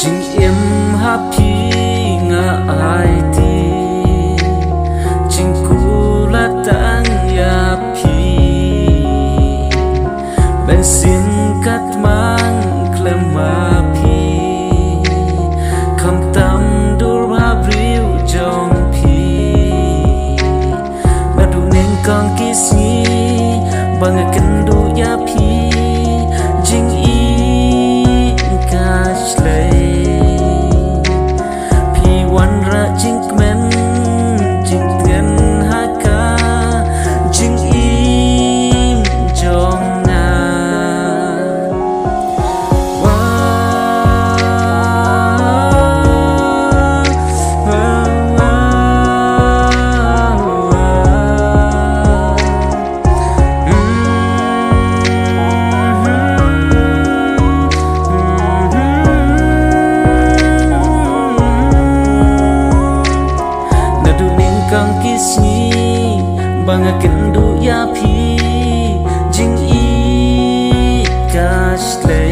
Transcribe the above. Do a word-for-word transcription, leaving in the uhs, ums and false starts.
Jingim ha phi nga aiti, jingkular tang ïa phi. Mynsiem katmang khlem ma phi, khamtam dur bhabriew jong phi. Naduh nyngkong ki sngi ba nga kynduh ïa phi, jingim ka shlei. Phi wanrah jingkmen jingtngen ha ka jingim jong nga. Naduh nyngkong ki sngi ba nga kynduh ïa phi, jingim ka shlei.